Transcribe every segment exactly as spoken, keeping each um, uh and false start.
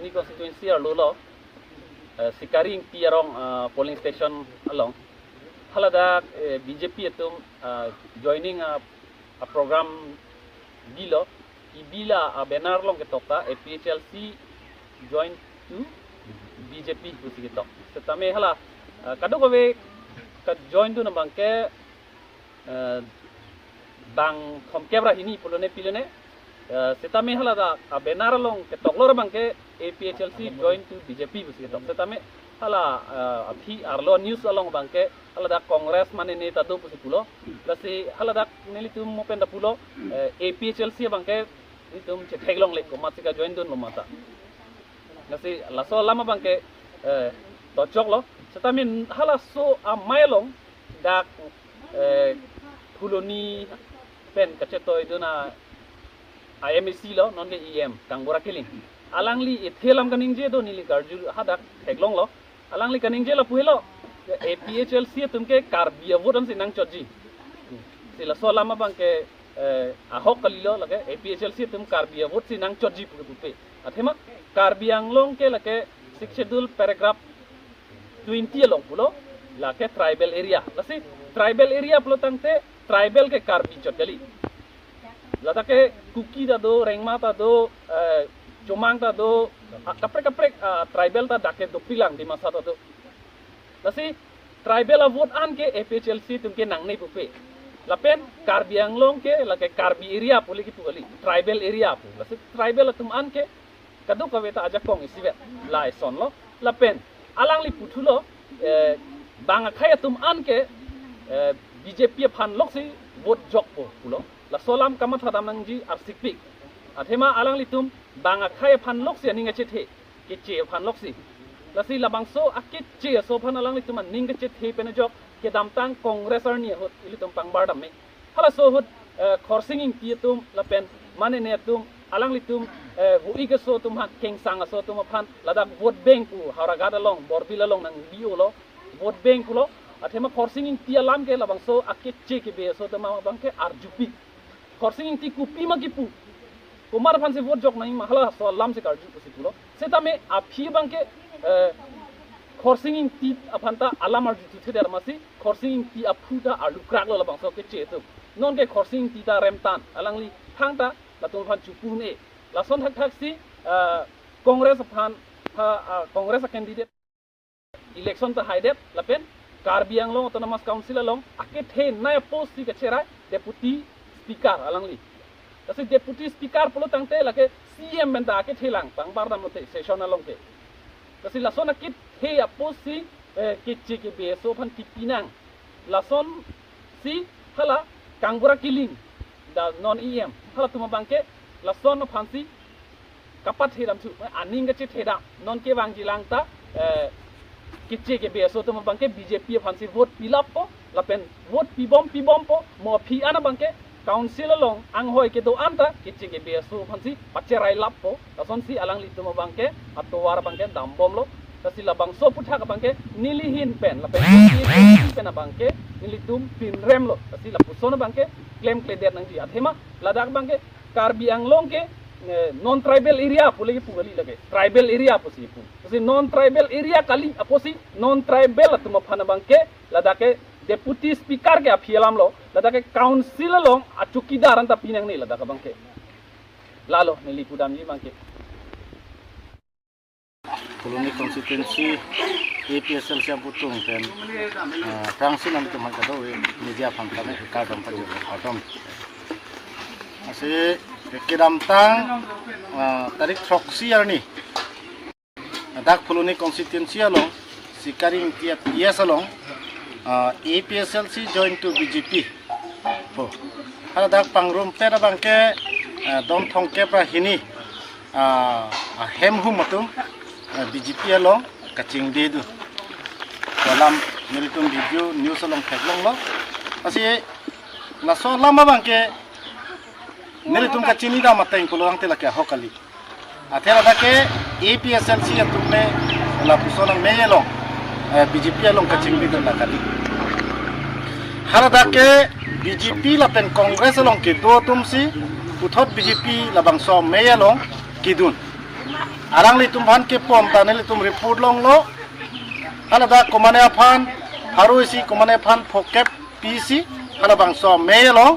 Ni constituency arlo lo, eh, Sikari Ingti arong, eh, polling station along. Haladak, eh, B J P atum, eh, joining, eh, a program bilo, kebi la a banner along ketok ta A P H L C join to B J P pusi ketok. Setame hala, eh, kadokave ka join dun abangke, eh, bang thomkep ra hini pulo ne pilo ne. Eh, setame haladak a banner along ketok lo ra abangke A P H L C join to B J P pusi ketok. Setame hala, eh, aphi arlo news along abangke haladak Congress mane ne ta do pusi pulo. Lasi haladak nelitum mo pen ta pulo, eh, A P H L C abangke nelitum chetheklongle komat si ka join dunlo ma ta. Lasi laso alam abangke, eh, tochok lo. Setame halaso amei along dak, eh, Phuloni pen kachetoi dun a M A C lo, non ke E M, Kangbura Killing. Alangli ethe alam kaningje do, neli karju hadak theklong lo. Alangli kaningje lapu helo, A P H L C atum ke Karbi a vote ansi nangchotji. Si laso alam abangke, eh, ahok kalilo, lake A P H L C atum Karbi a vote si nangchotji pu pupe. Athema Karbi Anglong ke lake Sixth Schedule paragraph twenty along pulo, lake tribal area. Lasi tribal area pulo tangte tribal ke Karbi chot kali. Ladak ke Kuki ta do, Rengma ta do, eh, Chomang ta do, ah, kaprek kaprek, ah, tribal ta dak ke dopiklang, Dimasa ta do. Lasi tribal a vote an ke A P H L C atum ke nangne pupe. Lapen Karbi Anglong ke lake Karbi area pu le kipu kali, tribal area pu. Lasi tribal atum an ke kadokave ta ajakong isivet, la eson lo. Lapen alangli puthulo, eh, bang akhei atum an ke, eh, B J P aphan loksi vote jokpo pulo. Laso alam kamatha dam nangji arsikpik. Athema alanglitum bang akhei aphan loksi aning kachethe, keche aphan loksi. Lasi labangso akeche aso aphan alanglitum aning kachethe pen ajok kedamtang Congress arni ahut ilitum pangbar dam me. Halaso ahut, eh, Khorsing Ingti atum lapen mane ne atum, alanglitum, eh, hui keso atum aphan, kengsang aso atum aphan ladak vote bank pu Howraghat along, Borbil along nangbi-o lo, vote bank pulo. Athema Khorsing Ingti alam ke labangso akeche kebe aso atum abangke arjupi. Khorsing Ingti kopi ma kipu, komat aphansi vote jok nangji ma, halaso alam si karju pusi pulo. Setame aphi abangke, eh, Khorsing Ingti aphan ta alam arju thuthedet amatsi Khorsing Ingti aphu ta arlu krak lo labangso keche atum. Non ke Khorsing Ingti ta remtan, alangli thangta latum aphan chupu ne. Lason thakthak si, eh, Congress aphan, ha, ah, Congress a candidate election ta haidet, lapen Karbi Anglong Autonomous Council along akethenei apost si kacherai Deputy Speaker alangli. Lasi Deputy Speaker pulo tangte lake C M pen ta akethe lang, pangbar dam lote session along ke. Lasi lason akethe apost si, eh, keche kebe aso aphan kipi nang. Lason si hala Kangbura Killing, da non E M, halatum abangke lason aphansi kapathe dam thu, aning kachethe dam, non kevangji lang ta, eh, keche kebe aso atum abangke B J P aphansi vote pilappo, lapen vote pibom pibompo, mo aphi an abangke council along anghoi kedo-an ta keche kebe aso aphansi pacherai lappo. Lasonsi alanglitum abangke atovar abangke dambomlo. Lasi labangso aphuthak abangke neli ahin pen, lapen neli ahin pen abangke nelitum pinrem lo. Lasi lapuson abangke klemkledet nangji. Athema ladak abangke Karbi Anglong ke, eh, non tribal area pu le kipu kali, lake tribal area pusi pu. Lasi non tribal area kali apotsi non tribal atum aphan abangke ladak ke Deputy Speaker ke aphi alam lo, ladak ke council along achukidar an ta pi nangne ladak abangke. Lalo neli pudamji abangke. Phuloni constituency A P H L C aputhak pen, ah, aphrangsi nangtum aphan kadokave media aphan tame kardom pajir kardom. Lasi kedamtang, ah, tarik throksi arni dak Phuloni constituency along Sikari Ingti P S along, ah, A P H L C join to B J P pu. Haladak pangrumpet abangke, ah, dom thomkep ra hini, ah, ahem hum atum, ah, B J P along kachingdedun. Alam nelitum video news along theklonglo. Lasi laso alam abangke nelitum kachini dam ateng pulo tangte lake ahok kali. Athe ladak ke A P H L C atum me lapuson amei along, eh, B J P along kachingdedun la kali. Haladak ke B J P lapen Congress along kedo atumsi puthot B J P labangso amei along kedun. Alanglitum aphan kepon ta nelitum report longlo. Haladak komane aphan pharo isi, komane aphan phokep pi isi, halabangso amei along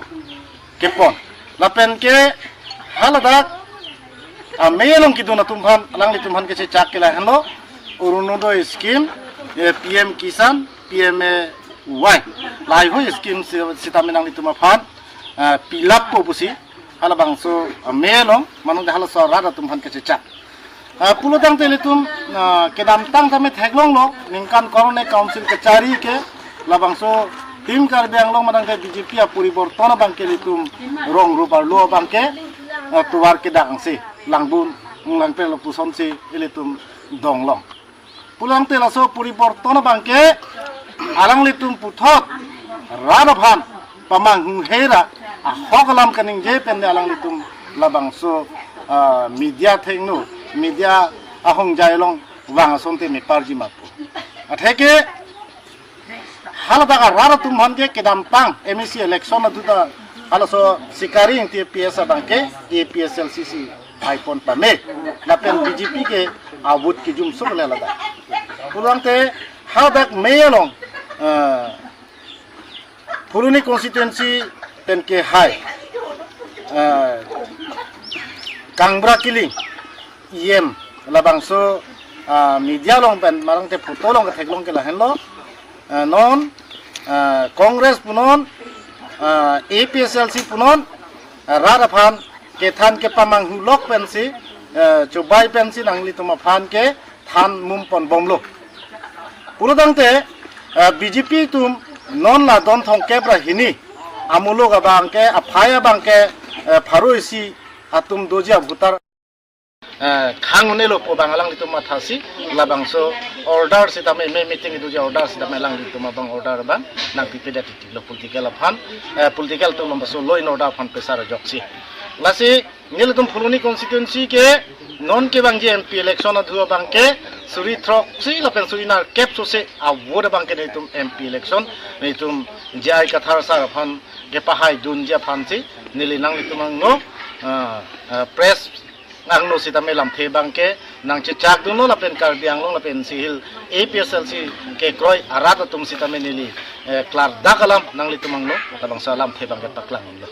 kepon. Lapen ke haladak amei along kedun atum aphan, alanglitum aphan kechechak ke lahenlo, Orunodoi scheme, eh, P M Kisan, P M A Y. Lahaihui scheme si, sitame nanglitum aphan, eh, pilappo pusi, halabangso amei along, mane halaso arat atum aphan kechechak. Ah, pulo tangte ilitum, ah, kedamtang tame theklonglo, ningkan korone council kachari ke, labangso Team Karbi Anglong mane ke B J P aporiborton abang ke ilitum rong rup arlo abang ke, ah, tovar kedak angse, langbun, langpelo pusonsi ilitum donglong. Pulo tangte laso poriborton abang ke, alanglitum puthot rat aphan pamanghu hera ahok alam kaningje pen alanglitum labangso, ah, media thengno, media ahongjai along vang asonte meparji ma pu. Atheke haladak arat atum aphan ke kedamtang M A C election aduta halaso Sikari Ingti A P S abang ke A P H L C si haipon pame. Lapen B J P ke a-vote kejum sok le ladak. Pulo tangte haladak mei along, eh, Phuloni constituency pen ke hai, eh, Kangbra Killing E M labangso, ah, media along pen mane te photo along ketheklong ke lahenlo. Eh, non, eh, Congress punon, eh, A P H L C punon, eh, rat aphan kethan kepamanghu lok pensi, eh, chobai pensi nanglitum aphan kethan mum ponbomlo. Pulo tangte, eh, B J P atum non la don thomkep ra hini amuluk abang ke, aphai abang ke, eh, pharo isi atum doji a-voter, eh, khang un-elo pu abang alanglitum mathasi, labangso order sitame, me meeting doji order sitame alanglitum abang order abang nangpipedet titiklo political aphan, eh, political atum labangso law and order aphan pesar ajoksi. Lasi nelitum Phuloni constituency ke non kevangji M P election adhu abang ke suri throksi lapen suri nerkep sose a-vote abang ke nelitum M P election nelitum J I Kathar sir aphan kepahaidunji aphansi neli nanglitum angno, ah, ah, press angno sitame lamthe abang ke nangchechakdunlo lapen Karbi Anglong lapen N C Hills A P H L C kekroi arat atum sitame neli, eh, klardak alam nanglitum angno labangso alamthe abang ke paklangdunlo.